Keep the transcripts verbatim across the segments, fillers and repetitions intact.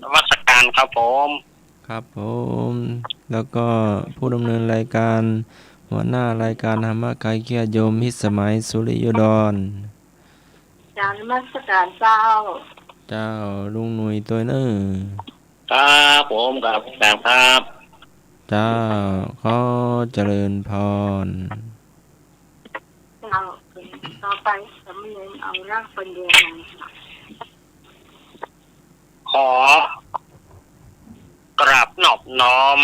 นมัสการครับผม ครับผม แล้วก็ผู้ดำเนินรายการ หัวหน้ารายการธรรมะคลายเครียด โยมพิสมัย สุริโยดร เจ้า นมัสการเจ้า เจ้า ลุงหนุ่ยตวยเน่อ ครับผม ครับ ครับ เจ้า ขอเจริญพร เจ้า ต่อไปสามเณรเอาร่างปัญญา ขอกราบนอบน้อม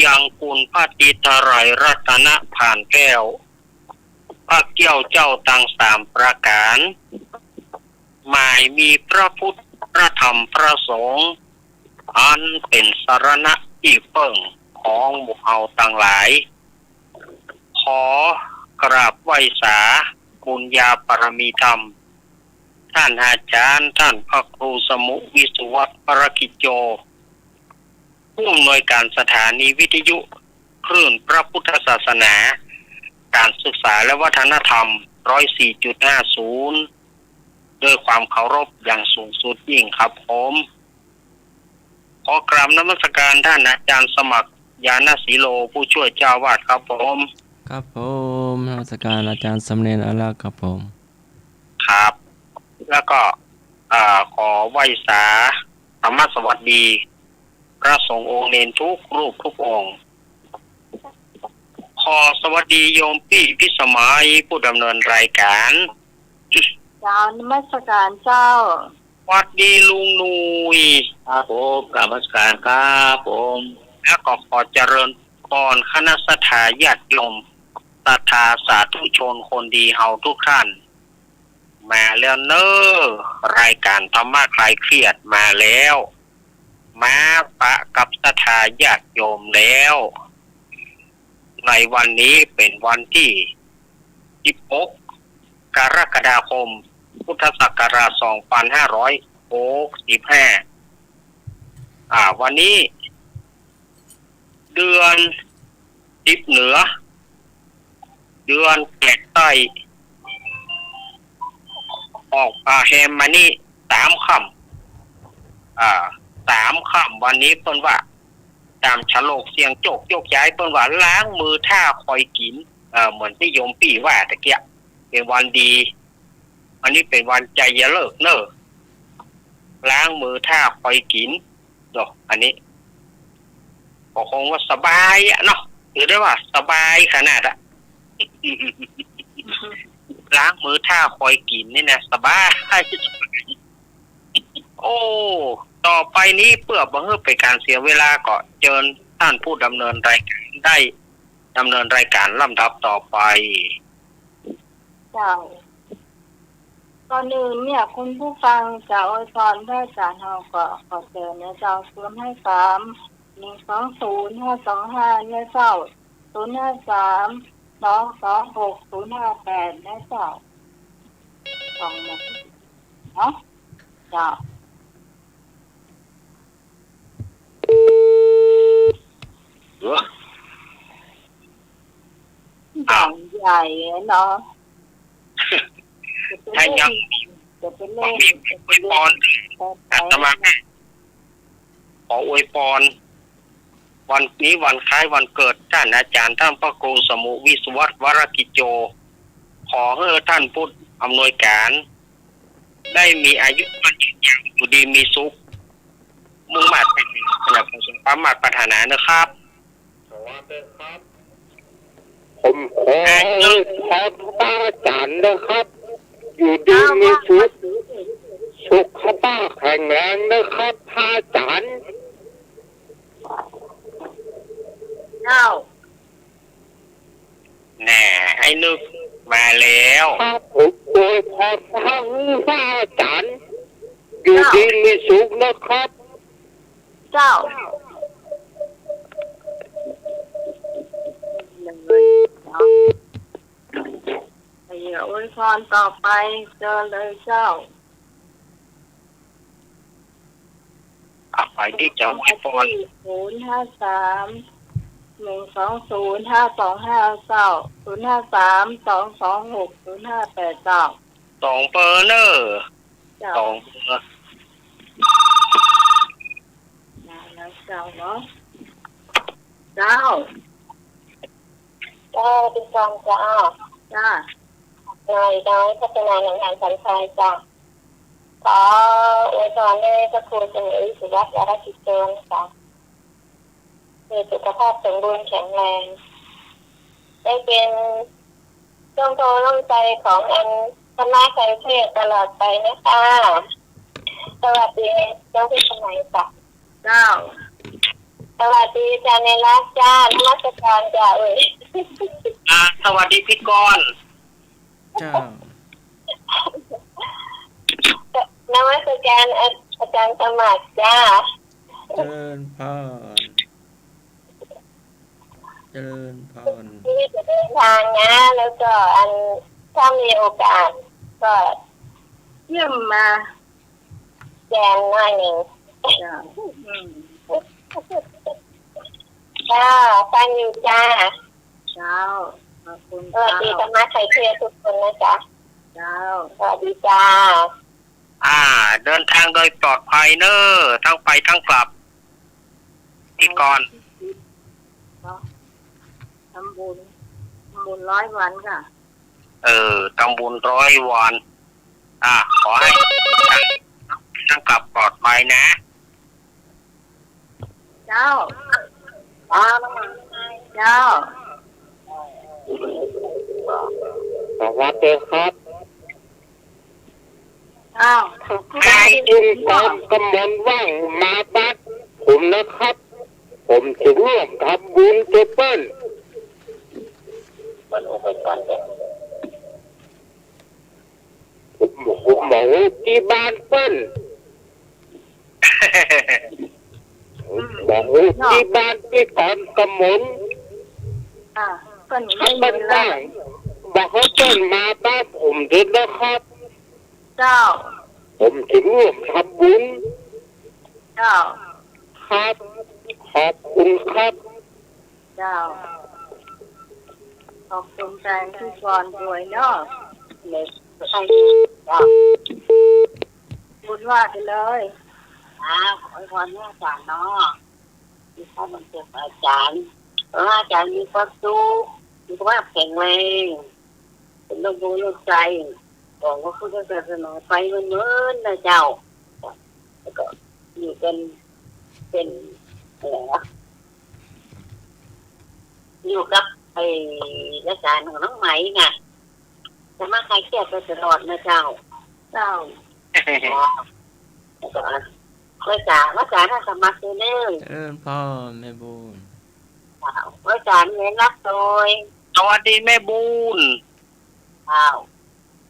ยังคุณพระตรีไตรรัตนผานแก้ว พระแก้วเจ้าตังสามประก๋าน หมายมีพระพุทธ พระธรรม พระสงฆ์ อันเป๋นสรณะตี้เปิ้งของหมู่เฮาตังหลาย ขอกราบไหว้สาบุญญาบารมีธรรม ท่านอาจารย์ ท่านพระครูสมุห์ วิศวัฒน์ วรกิจโจ ผู้อำนวยการสถานีวิทยุคลื่นพระพุทธศาสนา การศึกษาและวัฒนธรรม ร้อยสี่จุดห้าศูนย์ ด้วยความเคารพอย่างสูงสุดยิ่งครับผม ขอกราบนมัสการท่านอาจารย์สมัคร ญาณสีโล ผู้ช่วยเจ้าอาวาสครับผม ครับผม นมัสการอาจารย์สามเณรอารักษ์ครับผม ครับ แล้วก็ อ่า ขอไหว้สาธรรมสวัสดี พระสงฆ์องค์เณรทุกรูปทุกองค์ ขอสวัสดีโยมปี้พิสมัย ผู้ดำเนินรายการ เจ้า นมัสการเจ้า สวัสดีลุงหนุ่ย ครับผม กราบนมัสการครับผม แล้วก็ขอเจริญพรคณะศรัทธาญาติโยม ศรัทธาสาธุชนคนดีเฮาทุกท่าน มาแล้วเน่อ รายการธรรมะคลายเครียดมาแล้ว มาปะกับศรัทธาญาติโยมแล้ว ในวันนี้เป๋นวันตี้ สิบหก กรกฎาคม พุทธศักราช สองพันห้าร้อยหกสิบห้า อ่า วันนี้ เดือนสิบเหนือ เดือนแปดใต้ ออก อ่า แฮมมานี่สามค่ำ อ่า สามค่ำ วันนี้เปิ้นว่า ต๋ามฉลกเสี่ยงโจคโจคย้าย เปิ้นว่าล้างมือถ้าคอยกิ๋น เอ่อ เหมือนตี้โยมปี้ว่าตะเกียะ เป๋นวันดี อันนี้เป๋นวันชัยฤกษ์เน่อ ล้างมือถ้าคอยกิ๋น เนาะ อันนี้ ก็คงว่าสบายอะเนาะ ถือได้ว่าสบายขนาดอะ ล้างมือถ้าคอยกิ๋นนี่นะ สบาย โอ้ ต่อไปนี้เปื้อบ่หื้อเป๋นก๋านเสียเวลา ก็เจิญต้านผู้ดำเนินรายก๋านได้ดำเนินรายก๋านลำดับต่อไป เจ้า ก่อนอื่นเนี่ย คุณผู้ฟังจะอวยพรพระอาจารย์เฮาก็ขอเจิญนะเจ้า ศูนย์ห้าสาม หนึ่งสองศูนย์ ห้าสองห้า นะเจ้า ศูนย์ห้าสาม สองสองหก ศูนย์ห้าแปด นะเจ้า สองหนึ่ง เนาะ เจ้า เออ อย่างใหญ่เนาะ จะไปเล่น ถ้ายัง จะไปเล่น มี จะไปเล่น อวยพร อาตมา ขออวยพร วันนี้วันคล้ายวันเกิดต้านอาจ๋ารย์ต้านพระครูสมุห์ วิศวัฒน์ วรกิจโจ ขอหื้อต้านผู้อำนวยก๋าน ได้มีอายุมั่นยืนยาว อยู่ดีมีสุข มุ่งมาดปรารถนา สมความมาดปรารถนานะครับ สวัสดีครับ ผมขออวยพรพระอาจ๋ารย์นะครับ อยู่ดีมีสุข สุขภาพแข็งแรงนะครับ พระอาจ๋ารย์ เจ้า แน่ ไอ้นึกมาแล้ว ครับ ผมอวยพรพระ พระอาจ๋ารย์ อยู่ดีมีสุขนะครับ เจ้า เดี๋ยวอวยพรต่อไป เจิญเลยเจ้า อ่ะ ไปตี้จะอวยพร ศูนย์ห้าสาม หนึ่งสองศูนย์ ห้าสองห้า เจ้า ศูนย์ห้าสาม สองสองหก ศูนย์ห้าแปด เจ้า สองเบอร์เน่อ เจ้า สองเบอร์ เจ้าเนาะ เจ้า เจ้า พิธีกรเจ้า จ้า นายน้อย พัฒนาหนองหานสันทรายจ้ะ ขออวยพรให้พระครูสมุยสุวัฒน์ วรกิจโจรจ้ะ มีสุขภาพสมบูรณ์แข็งแรง ได้เป็นร่มโพธิ์ร่มไทรของอันธรรมะไตรเทศน์ตลอดไปนะคะ สวัสดีเจ้าพี่สมัยจ้ะ เจ้า สวัสดีอาจารย์ในรักจ้า นมัสการจ้า เอ้ย อ่า สวัสดีพิธีกร เจ้า นมัสการอา- อาจารย์สมัครจ้า เจริญพร เจริญพร ที่จะเดินทางนะ แล้วก็อัน ถ้ามีโอกาส ก็เยี่ยมมา แจมหน่อยหนึ่ง จ้า อืม จ้า ฟังอยู่จ้า เจ้า ขอบคุณ สวัสดี เจ้า ธรรมะไตรเทศน์ทุกคนนะจ๊ะ เจ้า สวัสดีจ้า อ่า เดินทางโดยปลอดภัยเน้อ ทั้งไปทั้งกลับ พิธีกร เนาะ ทำบุญ ทำบุญร้อยวันค่ะ เออ ทำบุญร้อยวัน อ่ะ ขอให้ทั้งกลับปลอดภัยนะ เจ้า เจ้า สวัสดีครับ อ้าว ใครอยู่กองกำมลว่างมาบัดผมนะครับ ผมจะร่วมทำบุญกับเปิ้น มันโอเคก่อนเด้อ ผม ผมบอกว่าที่บ้านเปิ้น บอกว่าที่บ้านพี่กรกมล อ่า เปิ้น เปิ้นว่าง บอกให้เปิ้นมาบ้านผมด้วยนะครับ เจ้า ผมจะร่วมทำบุญ เจ้า ครับ ขอบคุณครับ เจ้า ขอบคุณแทนพิธีกรด้วยเนาะ เลย ใช่ เจ้า บุญว่าไปเลย อ่า ขออวยพรให้อาจารย์เนาะ มีความบันเจิดอาจารย์ ขอให้อาจารย์มีความสุข สุขภาพแข็งแรง เป็นโรคหัวโรคไต ของพระพุทธศาสนาไปเหมือนๆ นะเจ้า แล้วก็อยู่กันเป็น อะไรวะ อยู่กับไอ้รายการของน้องไหมน่ะ จะมาคลายเครียดไปตลอดนะเจ้า เจ้า แล้วก็ ไหว้สา ไหว้สาท่านสมัครเด้อ เจริญพรแม่บุญ เจ้า ไหว้สาแม่รักโดย สวัสดีแม่บุญ เจ้า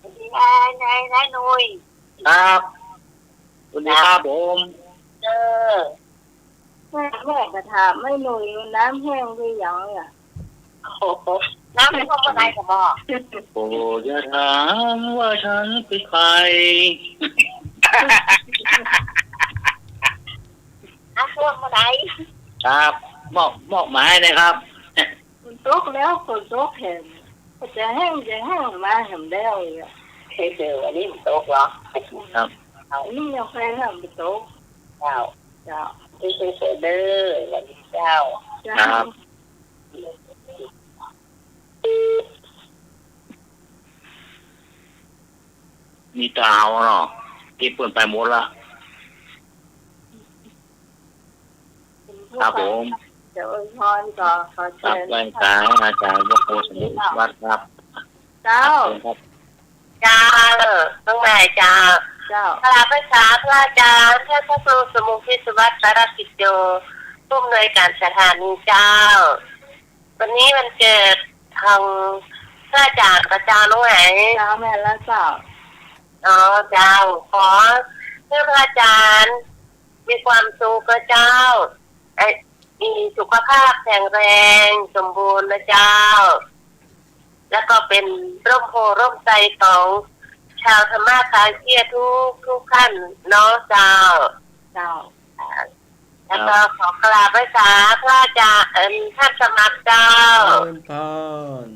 สวัสดีนาย นาย นายหนุ่ย ครับ สวัสดีครับผม เออ แม่ แม่ก็ถามแม่หนุ่ย น้ำแห้งหรือยังเนี่ย โอ้โห น้ำท่วมเมื่อไหร่ก็บอก โอ้ อย่าถามว่าฉันเป็นใคร น้ำท่วมเมื่อไหร่ ครับ มอบ มอบหมายนะครับ ฝนตกแล้ว ฝนตกแหม ก็จะแห้ง จะแห้งมาแหมแล้วอีกอะ เออ อันนี้ฝนตกเหรอ ครับ อันนี้ยังแค่ห้ามไปตก เจ้า เจ้า ที่เฉยๆ เด้อ สวัสดีเจ้า เจ้า ครับ มีตาเอาเนาะ ที่เปิ้นไปหมดละ ครับผม จะอวยพรก็ขอเชิญ ครับ ไหว้สาอาจารย์พระครูสมุติวัฒน์ครับ เจ้า ครับ เจ้า น้องนายเจ้า เจ้า กราบไหว้สาพระอาจารย์ ท่านพระครูสมุติวัฒน์ สารกิจโย ผู้อำนวยการสถานีเจ้า วันนี้วันเกิดของพระอาจารย์ พระเจ้าน้องไหน เจ้า แม่นแล้วเจ้า อ๋อ เจ้า ขอให้พระอาจารย์มีความสุขนะเจ้า เอ่อ มีสุขภาพแข็งแรงสมบูรณ์นะเจ้า แล้วก็เป็นร่มโพธิ์ร่มไทรของชาวธรรมะคลายเครียดทุกทุกท่านเนาะเจ้า เจ้า อ่า แล้วก็ขอกราบไหว้สาพระอาจารย์ เอิ่ม ท่านสมัครเจ้า เจริญพร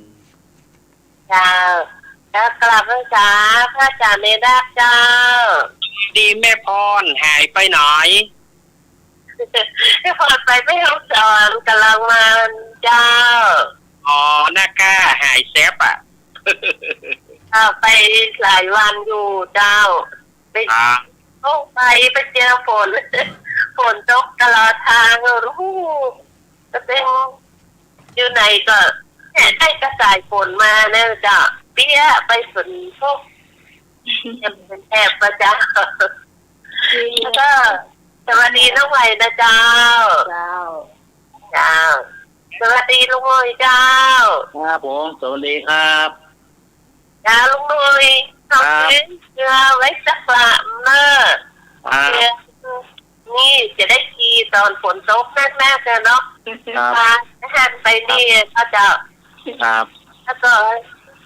เจ้า แล้วกราบไหว้สาพระอาจารย์เนรนาถเจ้า ดีแม่พร หายไปไหน ผ่อนไปแม่ฮ่องสอนก๋าลางวันเจ้า อ๋อ นาก้าหายแซบอะ อ่า ไปหลายวันอยู่เจ้า ไป อ่า โอ้ ไป ไปเจอฝน ฝนตกตลอดทาง โอ้โห ก็เป๋น อยู่ไหนก็เนี่ย ได้กระสายฝนมาเนี่ยเจ้า เปี้ยไปฝนตก แอบๆ มาเจ้า แล้วก็สวัสดีน้องไหวนะเจ้า เจ้า เจ้า สวัสดีลุงหนุ่ยเจ้า ครับผม สวัสดีครับ เจ้า ลุงหนุ่ย ครับ เอาเสื้อไว้สักละเนอะ ครับ เสื้อ นี่จะได้ขี่ต๋อนฝนตกนักๆ เนอะ ครับ พาหันไปนี่ก็เจ้า ครับ แล้วก็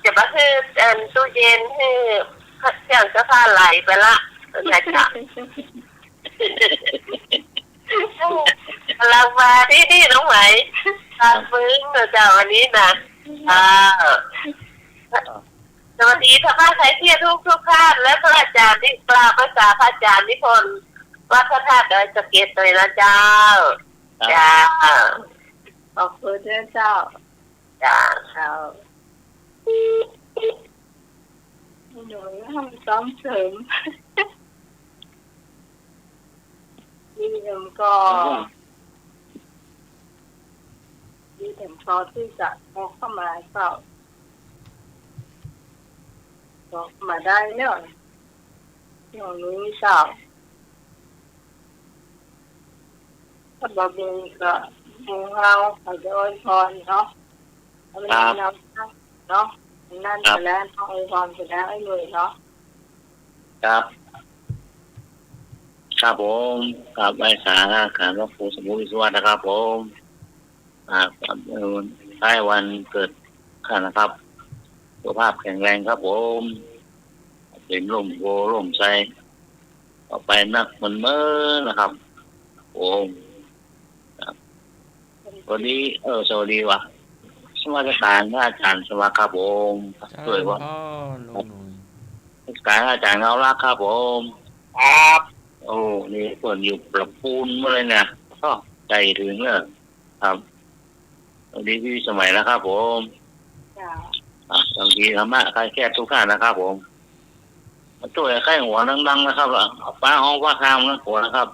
จะมาหื้ออันตู้เย็นหื้อเครื่องซักผ้าไหลไปละนะเจ้า ก๋าลางมาตี้นี่น้องไหว ตามมึงนะเจ้า วันนี้นะ อ่า สวัสดีท่านผู้ใคร่เกียรติทุกๆ ท่าน และพระอาจารย์ที่กล่าวภาษาพระอาจารย์นิพนธ์ วัดพระธาตุดอยสะเก็ดเลยนะเจ้า ครับ เจ้า ขอบคุณเจ้า เจ้า เจ้า หนูต้องเสริม ดีเอ็มก็ อืม ดีเอ็มพอตี้จะออกเข้ามาเจ้า ออกมาได้เนี่ย อย่างนี้เจ้า ถ้าบ่มีก็หมู่เฮาก็จะอวยพรเนาะ ครับ เอาแนะนำเนาะ นั่น ครับ ไปแล้วเนาะ อวยพรไปแล้วไอ้หนุ่ยเนาะ ครับ ครับผม ครับ ไหว้สาขานพระครูสมุทิสวัสดิ์นะครับผม อ่า ครับ เอ่อ คล้ายวันเกิดข้านะครับ สุขภาพแข็งแรงครับผม เป๋นร่มโพธิ์ร่มไทร ต่อไปนักเหมือนเมินนะครับ ผม ครับ วันนี้ เออ สวัสดีว่ะ นมัสการพระอาจารย์สวัสดิ์ครับผม เจริญพร ด้วยวะ ลุงหนุ่ย นมัสการพระอาจารย์เงาลักษณ์ครับผม ครับ โอ้ นี่เปิ้นอยู่ประปูนมาเลยเนี่ย ก็ใจถึงเลย ครับ สวัสดีพี่สมัยนะครับผม จ้า อ่ะ สวัสดีธรรมะคลายเครียดทุกท่านนะครับผม มาช่วยใคร่หัวดังๆ นะครับ อ่ะ ป้าห้องป้าคามนะหัวนะครับ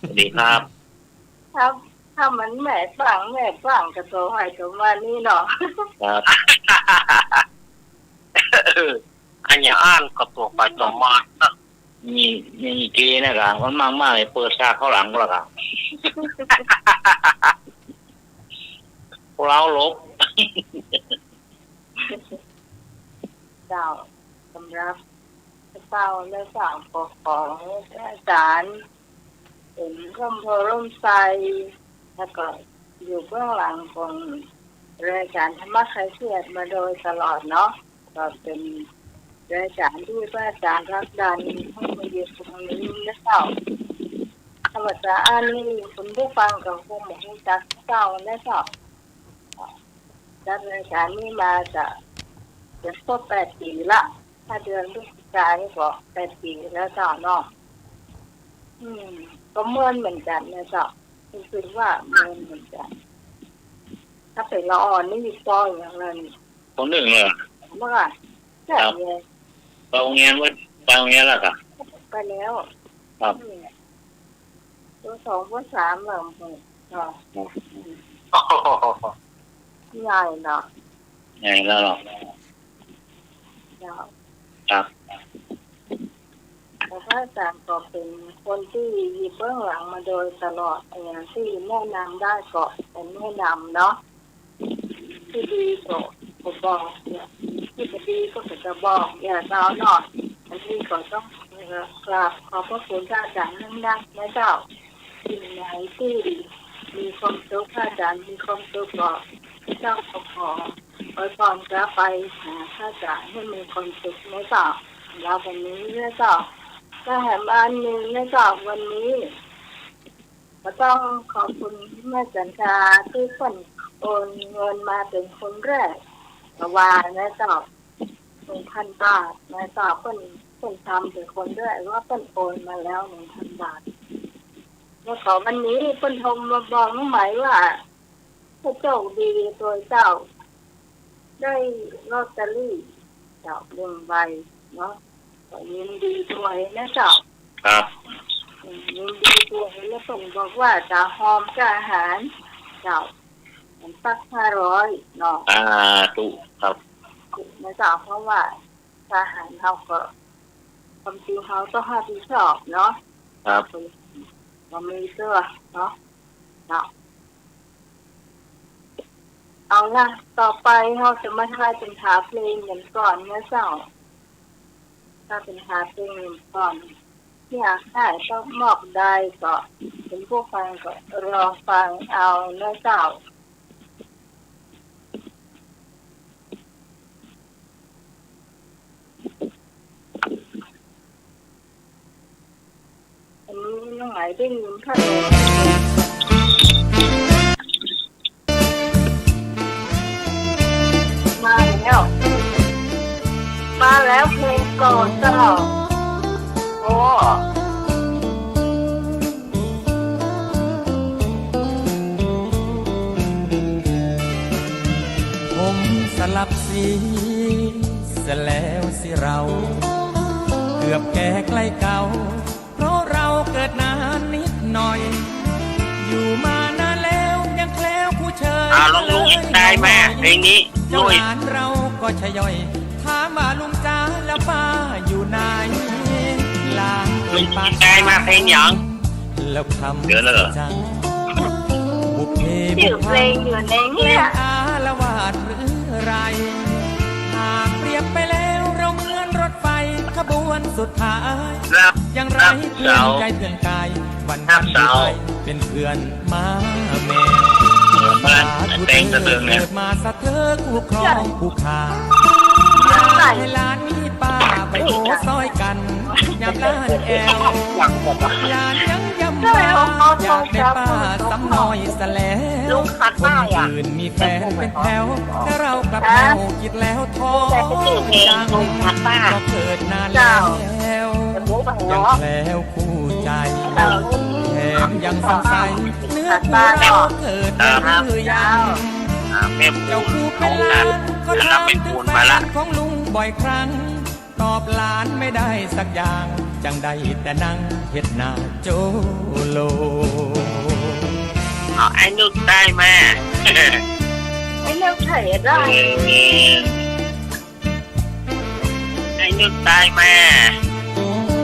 สวัสดีครับ ถ้า ถ้ามันแม่ฟัง แม่ฟังก็โตไปโตมานี่เนาะ ครับ อันอย่างอั้นก็โตไปโตมาเนาะ นี่ นี่เกนะกะ มันมากๆ เลย เปิดฉากเข้าหลังแล้วกะ พวกเราหลบ เจ้า สำหรับเจ้าและสาวของอาจารย์ เป๋นร่มโพธิ์ร่มไทร แล้วก็อยู่เบื้องหลังของรายการธรรมะคลายเครียดมาโดยตลอดเนาะ ก็เป๋นรายการตี้พระอาจารย์ผลักดันให้มาอยู่ตรงนี้นะเจ้า ถ้าว่าจะอั้นนี่คุณผู้ฟังก็คงบ่ฮู้จักเจ้านะเจ้า จัดรายการนี้มาจะ จะครบแปดปี๋ละ ถ้าเดือนพฤศจิกานี่ก็แปดปี๋แล้วเจ้าเนาะ อืม ก็เมินเหมือนกั๋นนะเจ้า รู้สึกว่าเมินเหมือนกั๋น ถ้าเป๋นละอ่อนนี่มีปออย่างนั้น ปอนึ่งเลยเหรอ เมื่อก่อน ครับ ใช่ไง ไปโฮงเฮียนไว้ ไปโฮงเฮียนแล้วกะ ไปแล้ว ครับ อืม ปอสอง ปอสามแล้ว เนาะ อืม ใหญ่เนาะ ใหญ่แล้วเหรอ เจ้า ครับ แต่พระอาจารย์ก็เป๋นคนตี้อยู่เบื้องหลังมาโดยตลอด อย่างตี้แนะนำได้ก็เป๋นแนะนำเนาะ ตี้ดีก็ ก็บอกเนี่ย ตี้บ่ดีก็จะบอกเนี่ยเจ้าเนาะ อันนี้ก็ต้อง เอ่อ กราบขอบพระคุณพระอาจารย์นักๆ นะเจ้า ตี้ไหนตี้มีความสุข พระอาจารย์มีความสุขก็ เจ้าก็ขออวยพรกลับไปหาพระอาจารย์ให้มีความสุขนะเจ้า แล้ววันนี้นะเจ้า ก็แถมอันหนึ่งนะเจ้า วันนี้ ก็ต้องขอบคุณแม่จันทราตี้เปิ้นโอนเงินมาเป๋นคนแรก ก็ว่านะเจ้า หนึ่งพันบาทนะเจ้า เปิ้น ปิ้นทำเป๋นคนด้วย ว่าเปิ้นโอนมาแล้วหนึ่งพันบาท แล้วก็วันนี้เปิ้นโทรมาบอกน้องไหมว่า ผู้โชคดีตวยเจ้า ได้ลอตเตอรี่เจ้า หนึ่งใบเนาะ ก็ยินดีตวยนะเจ้า ครับ อืม ยินดีตวย แล้วเปิ้นบอกว่าจะหอมค่าอาหารเจ้า มันสักห้าร้อยเนาะ สาธุครับ นะเจ้า เพราะว่าค่าอาหารเฮาก็ ความจริงเฮาต้องรับผิดชอบเนาะ ครับ บ่มีเตื้อเนาะ เนาะ เอาล่ะ ต่อไปเฮาจะมาทายเป๋นหาเพลงกั๋นก่อนนะเจ้า ทายเป๋นหาเพลงกั๋นก่อน อยากได้ก็บอกได้ ก็เป๋นผู้ฟังก็รอฟังเอานะเจ้า อันนี้น้องไหมได้ยินค่ะ มาแล้ว มาแล้วเพลงโปรดเจ้า โอ้ ผมสลับสีเสียแล้วสิเรา เกือบแก่ใกล้เก่า เพราะเราเกิดนานนิดหน่อย อยู่มานานแล้วยังแคล้วคู่เชย อ่า ลองลุงได้ไหม เพลงนี้ เจ้าหลานเราก็ชะย่อย ถามว่าลุงจ๋าแล้วป้าอยู่ไหน หลาน ลุงได้มาเพลงหยัง แล้วคำ เดี๋ยวนะ จัง บุพเพ ชื่อเพลงอยู่ในเนี่ย แกล้งอาละวาดหรือไร หากเปรียบไปแล้วเราเหมือนรถไฟขบวนสุดท้าย ครับ อย่างไร ครับ เพื่อน เสา ใยเพื่อนกาย วัน ครับ วันที่ เสา ไปเป็นเพื่อนมาแม่ เออ บ้าน สาธุ ไอ้เต็งกระเทิงเนี่ย เถิดมาสะเถิดคู่ครองคู่ขา อยากให้หลานมีป้าไปโอ้ซ้อยกัน ยามหลานแอว หลานยังย้ำว่าอยากได้ป้าซ้ำน้อยซะแล้ว ลุงขัดป้าอ่ะ คนอื่นมีแฟนเป็นแถว แต่เรากลับแถวคิดแล้วท้อจัง ก็เกิดนานแล้ว ยังแคล้วคู่ใจ แถมยังสงสัย เนื้อคู่เราเกิดแล้วหรือยัง อ่า แม่ปูน เจ้าผู้เป็นหลานก็ถามถึงแฟนของลุงบ่อยครั้ง ตอบหลานไม่ได้สักอย่าง จั่งได้แต่นั่งเฮ็ดหน้าโจโล เอาไอ้นุชได้ไหม ไอ้นุชไถ่ได้ เออ ไอ้นุชได้ไหม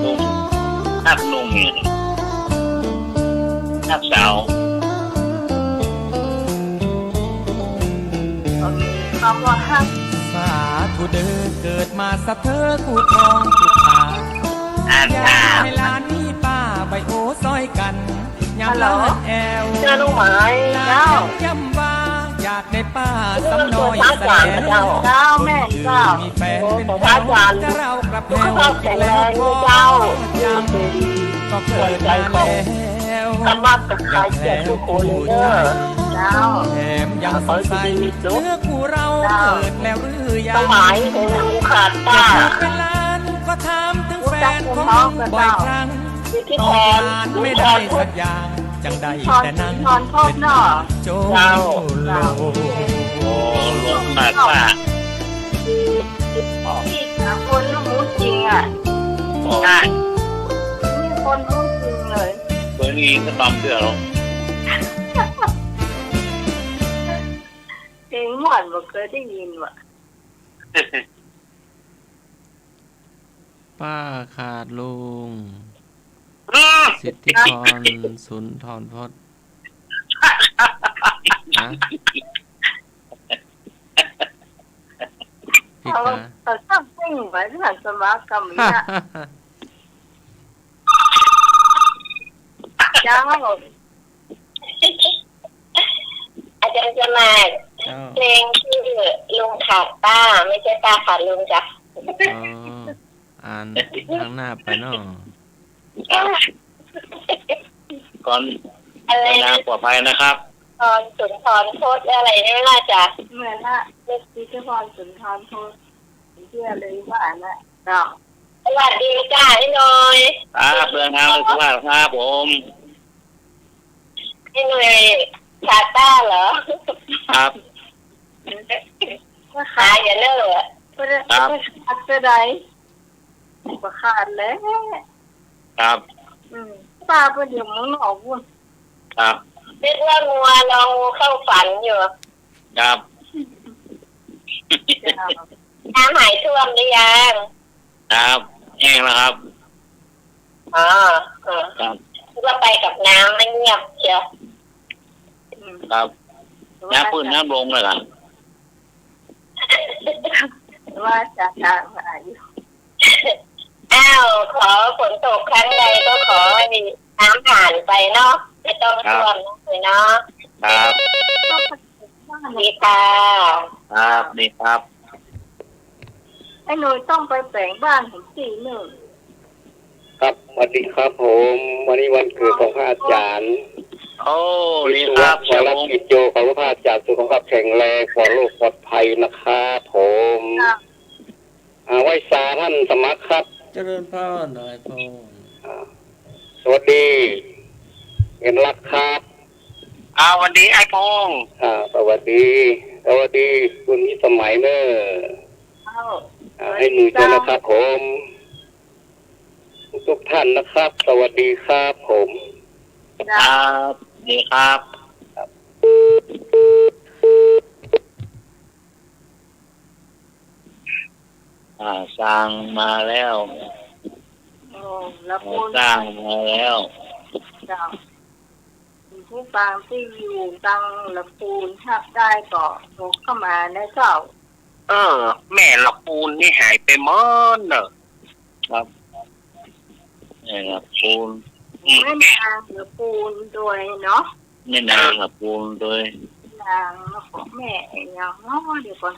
ลุง ฮักลุงเนี่ย ฮักสาว คำว่าฮัก สาธุเด้อ เกิดมาสะเถิดคู่ครองคู่ขา อ่าน อย่า ข่าว ให้หลานมีป้าไปโอ้ซ้อยกัน ยามหลานแอว ฮัลโหล เจอลุงไหม เจ้า ย้ำว่าอยากได้ป้าซ้ำน้อยซะแล้ว เจ้า แม่นเจ้า คนอื่นมีแฟนเป็นแถว แต่เรากลับแถวคิดแล้วท้อจัง ก็เกิดนานแล้ว คำว่ากับใครเกลียดทุกคนเลยเด้อ เจ้า แถมยังสงสัย เนื้อคู่เราเกิดแล้วหรือยัง สมัยหนึ่งขาดป้า เจ้าผู้เป็นหลานก็ถามถึงแฟนของลุงบ่อยครั้ง ตอบหลานไม่ได้สักอย่าง จั่งได้แต่นั่งเฮ็ดหน้าโจโล โอ้ ลุงขาดป้า นี่ นี่คนรู้จริงอ่ะ อ๋อ ใช่ นี่คนรู้จริงเลย เคยได้ยินก็ตามเชื่อหรอก เพลงม่วนบ่เคยได้ยินว่ะ ป้าขาดลุง สิทธิพร สุนทรพจน์ ฮะ ผิดนะ เอา เอาช่างเต้นไว้ที่หันสมาร์ทกรรมเนี่ย เจ้า อาจารย์สมัคร เจ้า เพลงชื่อลุงขาดป้า ไม่ใช่ป้าขาดลุงจ้ะ อ๋อ อ่านทางหน้าไปเนาะ ก่อน อะไรนะ เดินทางปลอดภัยนะครับ ตอนสุนทรพจน์อะไรนี่ล่ะจ้ะ เหมือนละ เรียกสิทธิพรสุนทรพจน์ เชื่อเลยว่านะ เนาะ สวัสดีจ้าไอ้หน่อย ครับ เดินทางโดยสวัสดิ์ครับผม ไอ้หน่อยซาต้าเหรอ ครับ ขายอย่าเนิ่น ครับ บ่ขาดเตื้อใด บ่ขาดแล้ว ครับ อืม ป้าเปิ้นอยู่เมืองนอกปู้น ครับ นึกว่างัวลองเข้าฝันอยู่ ครับ เจ้า น้ำหายท่วมหรือยัง ครับ แห้งแล้วครับ อ๋อ เออ ครับ นึกว่าไปกับน้ำไม่เงียบเชียว อืม ครับ น้ำขึ้นน้ำลงเลยครับ ว่าจะตามหาอยู่ อ้าว ขอฝนตกครั้งใดก็ขอให้น้ำผ่านไปเนาะ ไม่ต้องท่วมเลยเนาะ ครับ ดีค่ะ ครับ ดีครับ ไอ้หน่อยต้องไปแป๋งบ้านของตี้นึ่ง ครับ สวัสดีครับผม วันนี้วันเกิดของพระอาจารย์ โอ้ ดีครับ วิศวะวรกิจโย ขอให้พระอาจารย์สุขภาพแข็งแรง ปลอดโรคปลอดภัยนะครับผม ครับ อ่า ไหว้สาท่านสมัครครับ เจริญพร นายพงษ์ อ่า สวัสดี เงินลักครับ อ่า สวัสดีไอ้พงษ์ อ่า สวัสดี สวัสดีคุณนิสมัยเนอะ เจ้า อ่า ให้หมู่โจรนะครับผม ทุกๆ ท่านนะครับ สวัสดีครับผม เจ้า ครับ ดีครับ ครับ อ่า สร้างมาแล้ว โอ้ ละปูน อ่า สร้างมาแล้ว เจ้า ผู้ฟังตี้อยู่ตังละปูนฮับได้ก็โทรเข้ามานะเจ้า เออ แม่ละปูนนี่หายไปเมินเน่อ ครับ แม่ละปูน อืม แม่นางละปูนตวยเนาะ แม่นางละปูนตวย นางแล้วก็แม่อะหยังเนาะ เดี๋ยวก่อน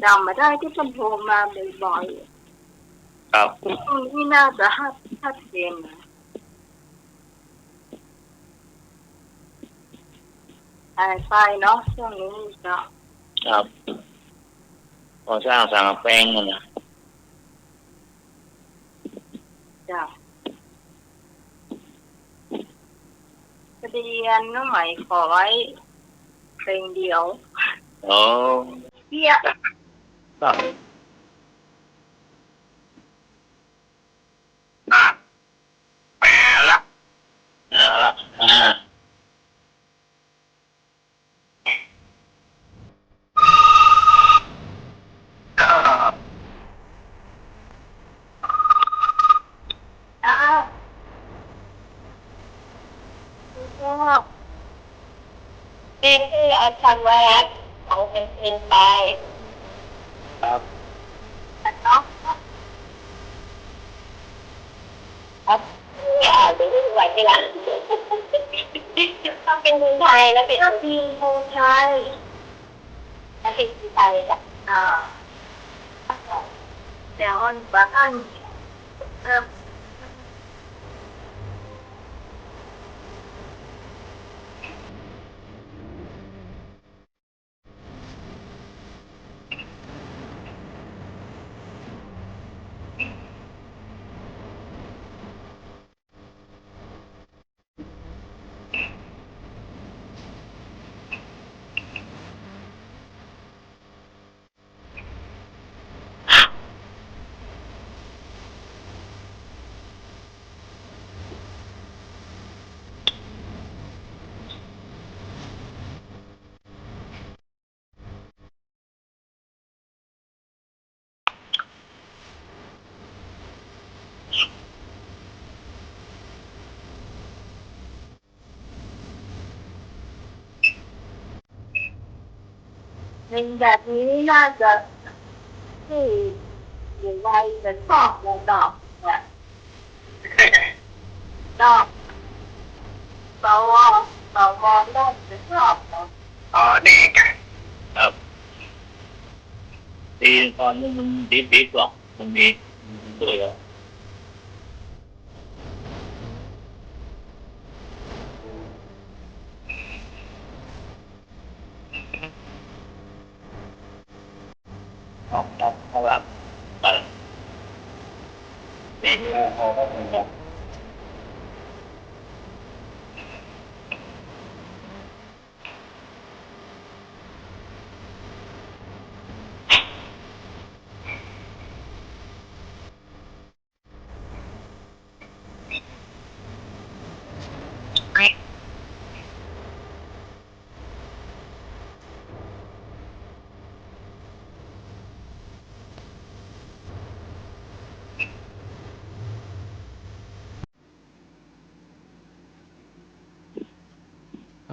จ๋ำบ่ได้ตี้เปิ้นโทรมาบ่อยๆ ครับ ช่วงนี้น่าจะฮัด ฮัดเจนนะ หายไปเนาะ ช่วงนี้เนาะ ครับ ก่อสร้างสังกะแปงนั่นน่ะ จ้ะ พอดีอันน้องไหมขอไว้เพลงเดียว อ๋อ เปี้ย ครับ อ่ะ แปดละ เอาละ อ่า อ้าว เป็นที่อาจารย์วรัตน์ของเป็นเป็นไป ครับ เนาะ ครับ อย่าไปวุ่นวายที่หลัง ต้องเป็นเพลงไทยแล้วเป็น ถ้าเป็นเพลงไทย แล้วเป็นเพลงไทยจ้ะ อ่า เดี๋ยวอ่อนบ้าง อ่ะเพลงแบบนี้น่าจะที่อยู่ไวจะชอบเลยดอกเนี่ย ดอก สว สว น่าจะชอบเนาะ อ๋อ นี่ไง ครับ ตีตอนนี้มันดิบๆ หรอก มันมี มันมีด้วยเหรอ ครับ ครับ ครับ เ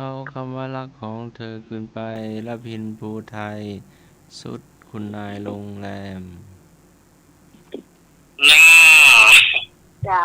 อากำว่าฮักของเธอคืนไป รพิน ภูไทย สุดคุณนายโรงแรม น่า เจ้า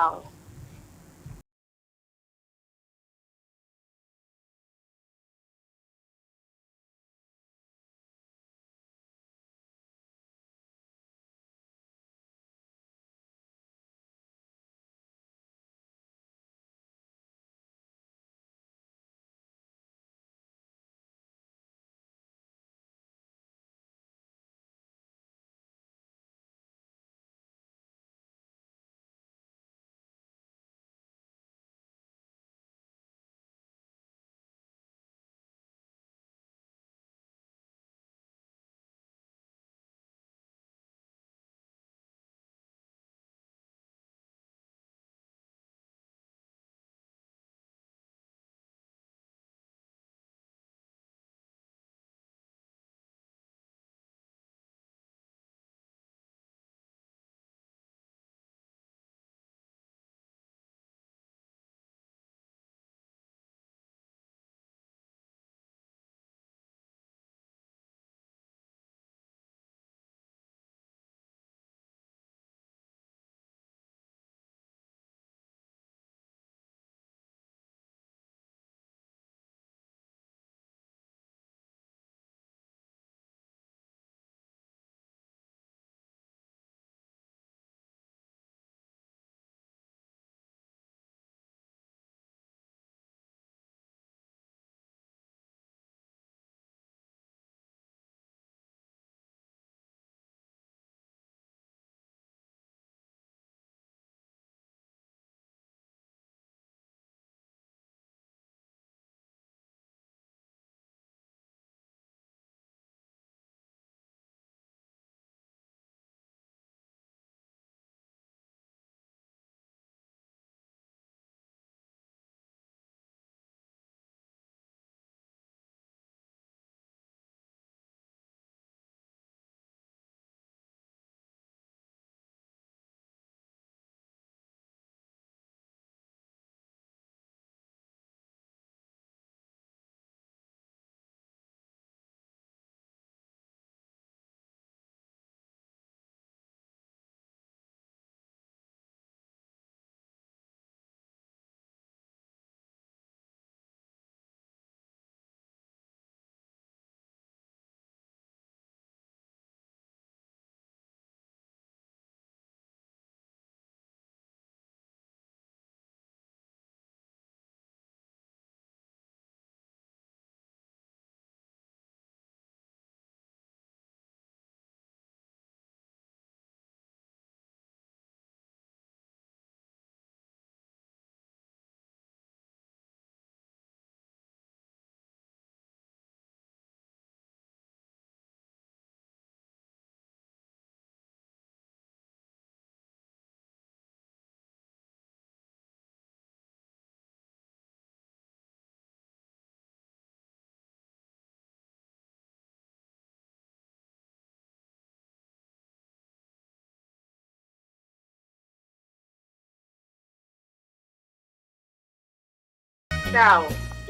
เจ้า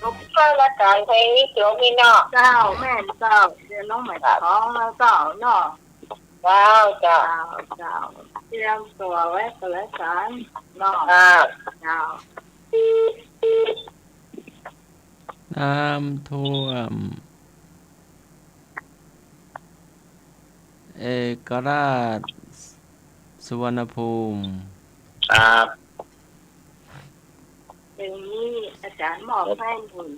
จบถ้วยรายก๋านเพลงนี้จบนี่เนาะ เจ้า แม่นเจ้า เดี๋ยวน้องหมายท้องแล้วเจ้าเนาะ เจ้า เจ้า เจ้า เจ้า เตรียมตั๋วไว้ก่อนแล้วกันเนาะ เจ้า เจ้า น้ำท่วม เอกราช สุวรรณภูมิ ครับ เพลงนี้อาจ๋ารย์มอบหื้อหนุน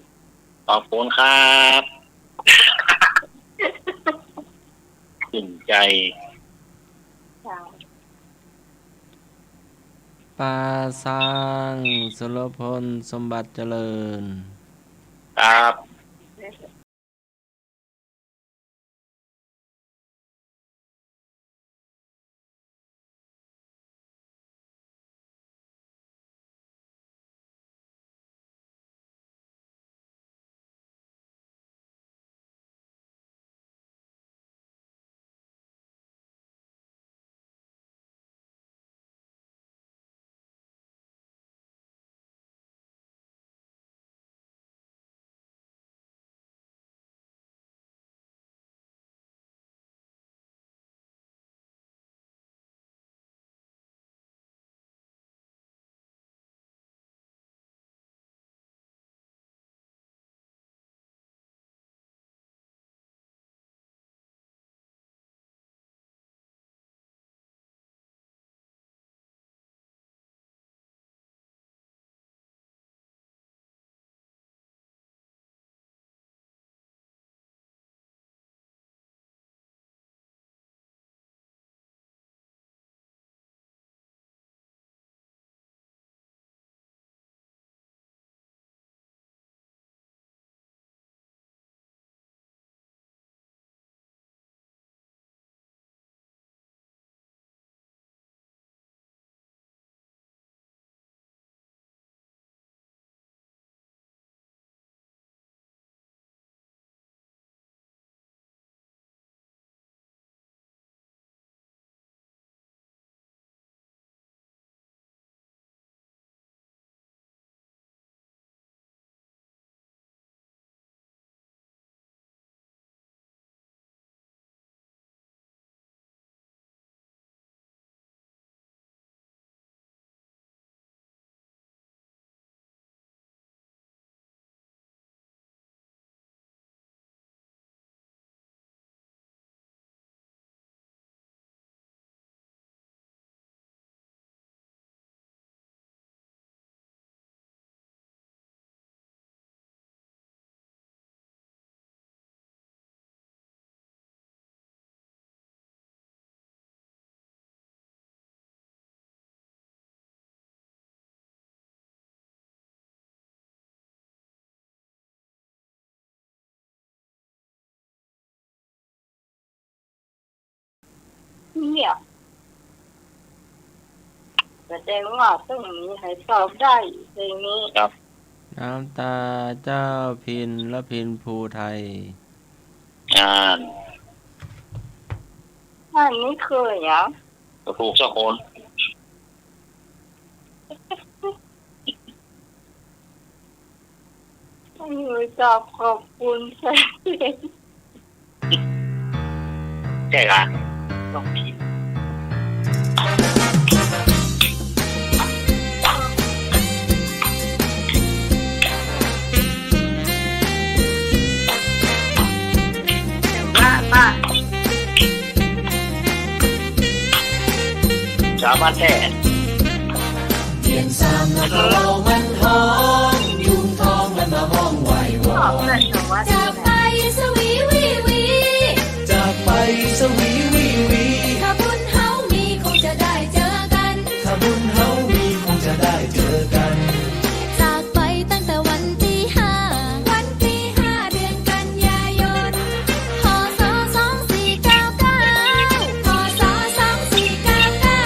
ขอบคุณครับ ชื่นใจ๋ เจ้า ป้าสร้าง สุรพล สมบัติเจริญ ครับ เนี่ย แสดงว่าต้องมีใครตอบได้เพลงนี้ ครับ น้ำตาเจ้าพิณ และพิณภูไทย อ่าน อันนี้คือหยัง ก็ถูกสักคน อยู่กับขอบคุณแฟนเพลง ใช่ละ ต้องพิมพ์ บ้า บ้า สาวบ้านแต้ เตียนสามนกกะเหว่ามันฮ้อง ยุงทองมันมาฮ้องไหว้วอน จากไปสวีวีวี จากไปสวีวีวี ถ้าบุญเฮามีคงจะได้เจอกัน ถ้าบุญเฮามีคงจะได้เจอกัน จากไปตั้งแต่วันตี้ห้า วันตี้ห้า เดือนกันยายน พ.ศ. สองสี่เก้าเก้า พ.ศ. สองสี่เก้าเก้า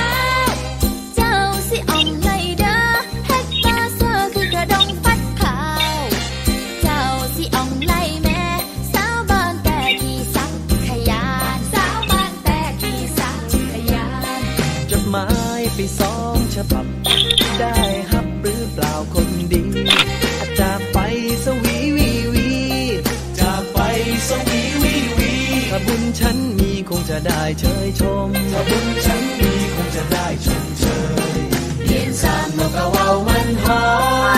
เจ้าสิอ่องไหล่เด้อ เฮ็ดตาเซอคือกระด้งฟัดขาว เจ้าสิอ่องไหล่แม่ สาวบ้านแต้ขี้สังขยาน สาวบ้านแต้ขี้สังขยาน จดหมายไปสองฉบับ ได้ฮับหรือเปล่าคนดี จากไปสวีวีวี จากไปสวีวีวี ถ้าบุญฉันมีคงจะได้เชยชม ถ้าบุญฉันมีคงจะได้ชมเชย เตียนสามนกกะเหว่ามันฮ้อ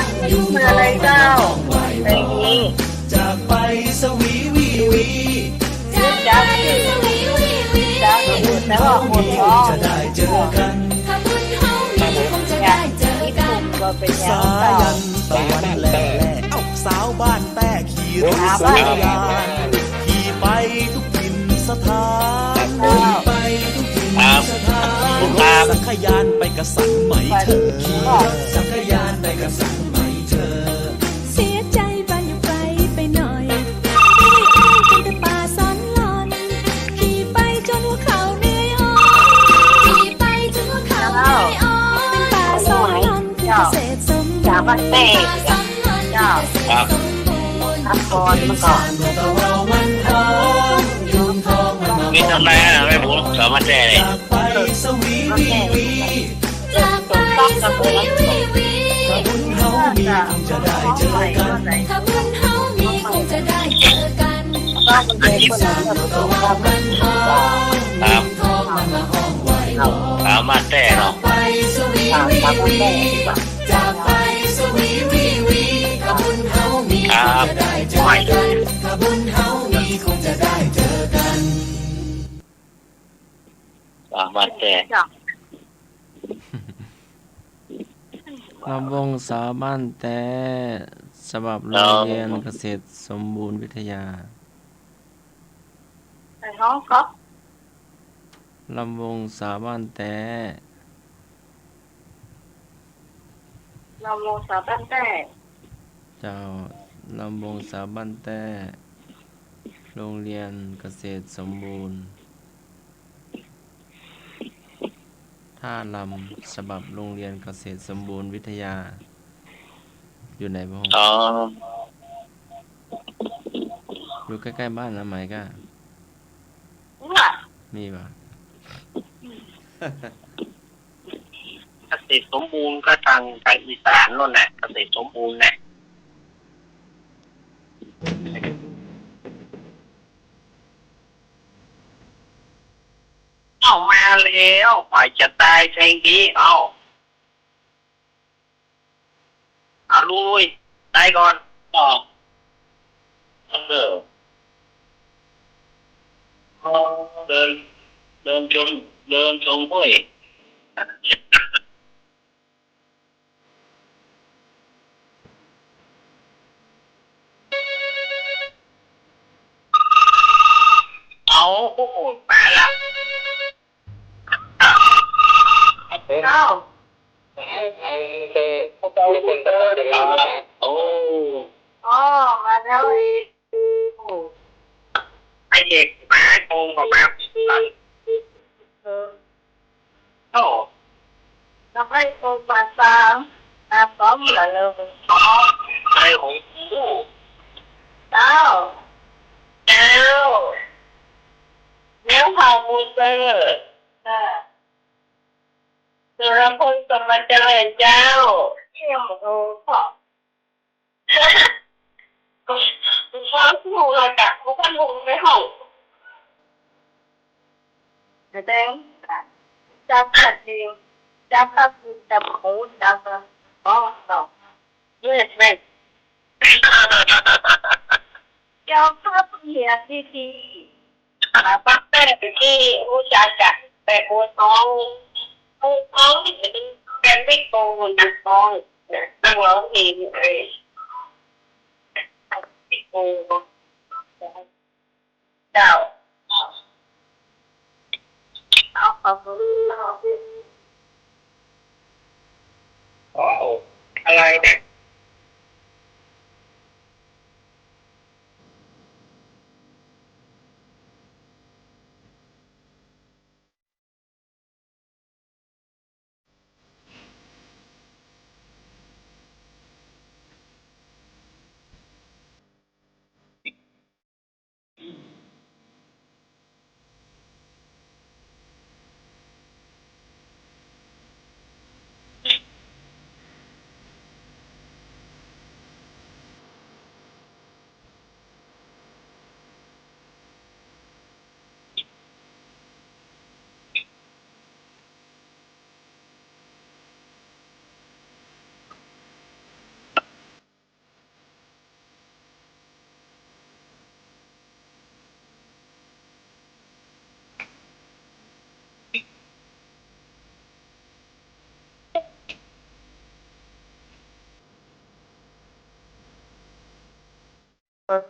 ง ยุงทองมันมาฮ้องไหว้วอน จากไปสวีวีวี จากไปสวีวีวี ถ้าบุญเฮามีคงจะได้เจอกัน ถ้าบุญเฮามีคงจะได้เจอกัน สายันตะวันแหล่แหล่ เอ้า สาวบ้านแต้ขี่รถสังขยาน ขี่ไปทุกถิ่นสถาน ขี่ไปทุกถิ่นสถาน สังขยานไป สันไหมเธอ ขี่รถจักรยานไปกับสันไหมเธอ เสียใจ๋บ่าอยู่ไกลไปหน่อย ตี้อ้ายเป๋นแต่ป้าสอนหล่อน ขี่ไปจ๋นหัวเข่าเหนื่อยอ่อน ขี่ไปจ๋นหัวเข่าเหนื่อยอ่อน เป๋นป้าสอนหล่อน เป๋นเกษตรสมบูรณ์ เป๋นป้าสอนหล่อน เป๋นเกษตรสมบูรณ์ ครับ ก่อน เมื่อก่อน มีตำนานนะแม่หมู สาวบ้านแต้เนี่ย ไปสวีวีวี จะไปสวีวีวี ถ้าบุญเฮามีคงจะได้เจอกัน ถ้าบุญเฮามีคงจะได้เจอกัน ก็มันเป็นคนละเรื่องของเรา ครับ สาวบ้านแต้เนาะ ไปสวีวีวี จะไปสวีวีวี ถ้าบุญเฮามีคงจะได้เจอกัน ครับ ถ้าบุญเฮามีคงจะได้เจอกัน สาวบ้านแต้ ลำวงสาวบ้านแต้ ฉบับโรงเรียนเกษตรสมบูรณ์วิทยา ไปฮ้องก็ ลำวงสาวบ้านแต้ ลำวงสาวบ้านแต้ เจ้า ลำวงสาวบ้านแต้ โรงเรียนเกษตรสมบูรณ์ ท่าลำ ฉบับโรงเรียนเกษตรสมบูรณ์วิทยา อยู่ไหนบ้าง อ๋อ อยู่ใก้ๆ บ้านนะไหมก้า มีบ่า เกษตรสมบูรณ์ก็ตาง ตางอีสานโน่นแหละ เกษตรสมบูรณ์แหละ เอามาแล้ว ไปจะตายแทงดี เอา เอาลุย ตายก่อน ออก เออ เดิน เดินชม เดินชมห้วย เอา โอ้โห ไปละ เอ้า โอ้ อ๋อ มาแล้วอีก ไอ้เอกมาโกงกับแบบ เออ โอ้ ทำไมโกงปากตา ตาสองเหลือเลย อ๋อ ไอ้ของกู เจ้า เจ้า เดี๋ยวพามูเตอร์ ค่ะ สุรพล สมบัติเจริญเจ้า เที่ยวดูขอบ ความรู้ระดับของท่านคงไม่ห้อง แสดง จับขัดเอง จับขัดจับหูจับ อ๋อ ตอบ เลือดแม่น ยอมรับเสียทีที อ่า ปักแป้งไปที่ฮู้จักกะ แต่โกตอง โกตองนี่เป็น เป็นวิโกนะ ตอง นะ นักร้องเพลง เอ่อ วิโก เจ้า เอา ขอบคุณ ว้าว อะไรเนี่ย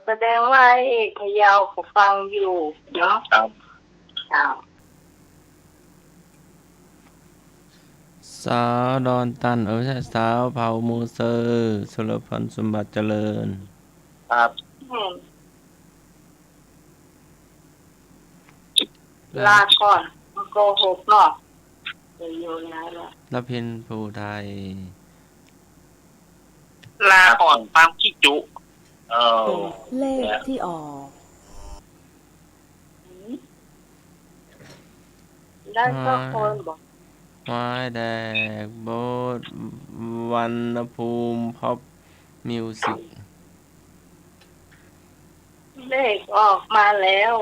แสดงว่าไอ้พะเยาเขาฟังอยู่เนาะ ครับ ครับ ส สาวดอนตัน เออ ใช่ สาวเผ่ามูเซอร์ สุรพร สมบัติเจริญ ครับ อืม ลาก่อน มันโกหกเนาะ จะอยู่ไหนล่ะ รพิน ภูไทย ลาก่อนความขี้จุ เออ เลขที่ออก ได้สักคนบ่ ไม้แดง โบ๊ท วรรณภูมิ พ็อป มิวสิก เลขออกมาแล้ว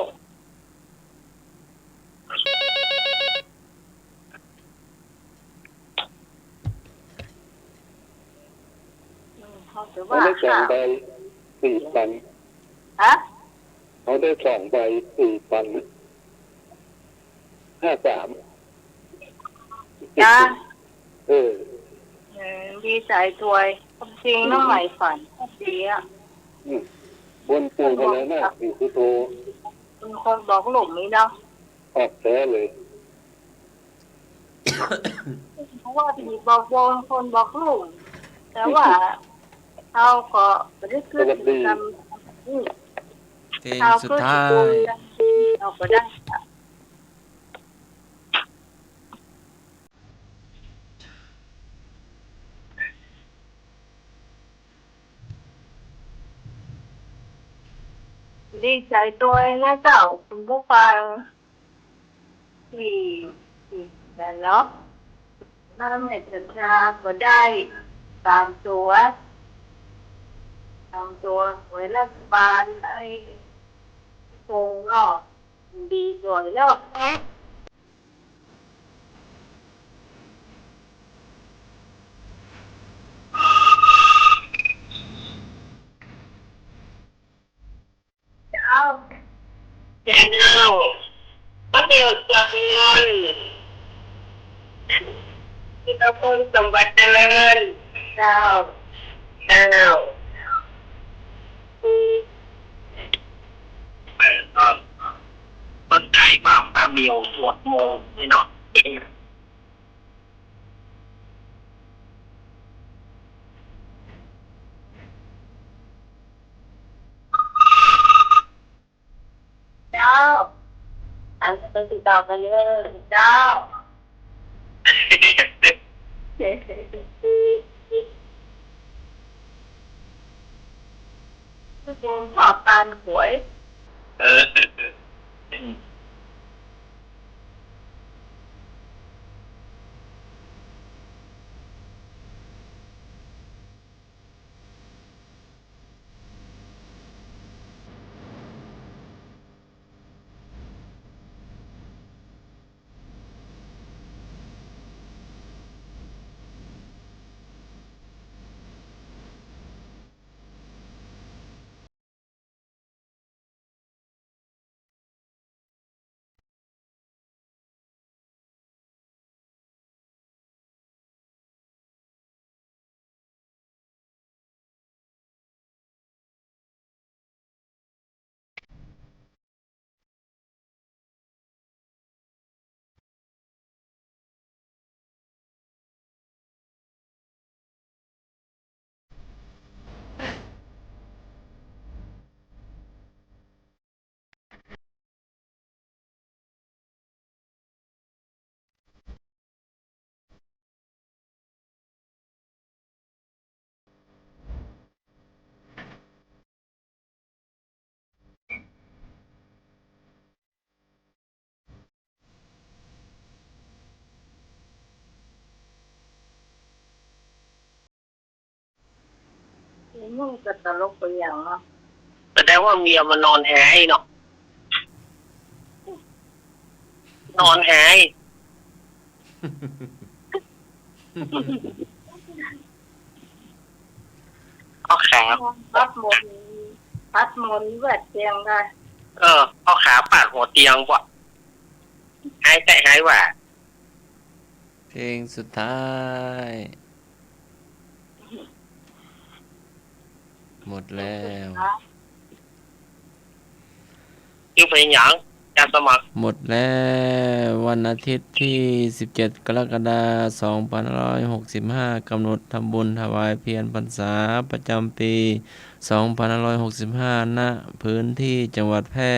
อืม เขาจะว่า เขาได้สองใบ สี่พัน ฮะ เขาได้สองใบ สี่พัน ห้าสาม จ้า เออ เออ ดีใจ๋ตวย ความจริงน้องใหม่ฝันดีอะ อืม บนปู่พญานาค ปู่พุทโธ เป็นคนบอกลุ่มนี่เนาะ ออกแต๊เลย เพราะว่าผีบอกบนคนบอกลุ่ม แต่ว่าเขาก็ไม่ได้ขึ้น สวัสดี ทำ อืม เพลงสุดท้าย เขาก็ได้ ดีใจ๋ตวยนะเจ้า คุณผู้ฟัง ที่ ที่นั่นเนาะ ถ้าแม่จันทราก็ได้สามตั๋ว สามตั๋ว หวยรัฐบาล ไอ้ คงเนาะ ดีตวยเนาะ เจ้า เจ้า ป้าเหมียว จำเงิน ธีรพล สมบัติเจริญ เจ้า เจ้า สนใจ๋บ่า ป้าเหมียว สวดมนต์นี่เนาะ เจ้า อันนี้ติดต่อกันเลย เจ้า ชอบตานหวย เออ ไอ้นุ่งก็ตลกไปอย่างเนาะ แสดงว่าเมียมันนอนหายเนาะ นอนหาย เอาขา พัดหมอน พัดหมอนแหวกเตียงได้ เออ เอาขาปาดหัวเตียงว่ะ หายใจหายว่า เพลงสุดท้าย หมดแล้ว จื้อเพลงหยัง แอ การสมัคร หมดแล้ว วันอาทิตย์ที่สิบเจ็ดกรกฎาคมสองพันห้าร้อยหกสิบห้า กำหนดทำบุญถวายเพียรพรรษาประจำปีสองพันห้าร้อยหกสิบห้า ณ พื้นที่จังหวัดแพร่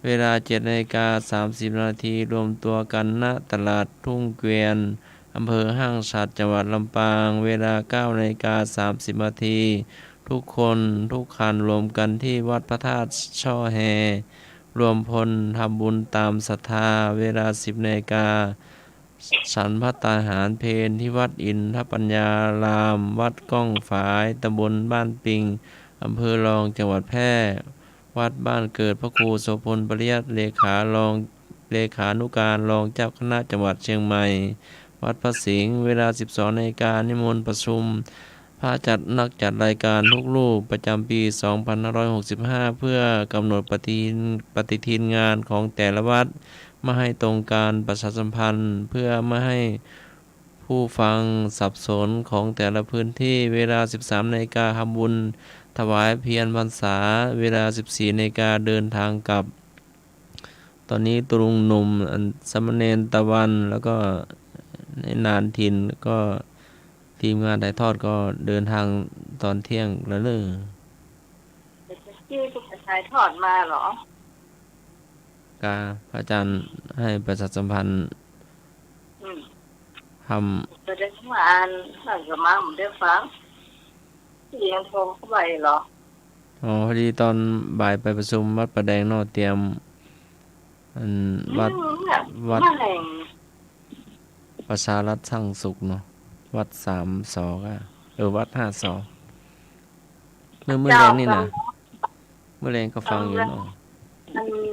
เวลาเจ็ดนาฬิกาสามสิบนาที รวมตัวกัน ณ ตลาดทุ่งเกวียน อำเภอห้างฉัตร จังหวัดลำปาง เวลาเก้านาฬิกาสามสิบนาที ทุกคนทุกคันรวมกันที่วัดพระธาตุช่อแฮ รวมพลทำบุญตามศรัทธา เวลาสิบนาฬิกา ฉันภัตตาหารเพลที่วัดอินทปัญญาราม วัดก้องฝาย ตำบลบ้านปิง อำเภอรอง จังหวัดแพร่ วัดบ้านเกิดพระครูโสภณ ปริยัติ เลขารอง เลขานุการรองเจ้าคณะจังหวัดเชียงใหม่ วัดพระสิงห์ เวลาสิบสองนาฬิกา นิมนต์ประชุมพระจัด นักจัดรายการทุกรูปประจำปีสองพันห้าร้อยหกสิบห้า เพื่อกำหนดปฏิทิน ปฏิทินงานของแต่ละวัด มาให้ตรงการประชาสัมพันธ์ เพื่อไม่ให้ผู้ฟังสับสนของแต่ละพื้นที่ เวลาสิบสามนาฬิกา ทำบุญถวายเพียรพรรษา เวลาสิบสี่นาฬิกา เดินทางกลับ ตอนนี้ตวลุงหนุ่ม อัน สามเณรตะวัน แล้วก็นายนานถิ่น ก็ทีมงานถ่ายทอดก็เดินทางตอนเที่ยงแล้วเนอะ เดี๋ยวจะชื่อจะถ่ายทอดมาเหรอ กา พระอาจารย์ให้ประชาสัมพันธ์ อืม ทำ แสดงว่าอ่าน ท่านก็มาบ่ได้ฟัง เสียงโทรเข้าไปเหรอ อ๋อ พอดีตอนบ่ายไปประชุมวัดป่าแดงเนาะ เตรียม อัน วัด อืม วัด มะแหล่ง ประชารัฐสร้างสุขเนาะ วัดสามสอ ก็ เออ วัดห้าสอ เมื่อ เมื่อแลงนี่นะ เจ้า เมื่อแลงก็ฟังอยู่เนาะ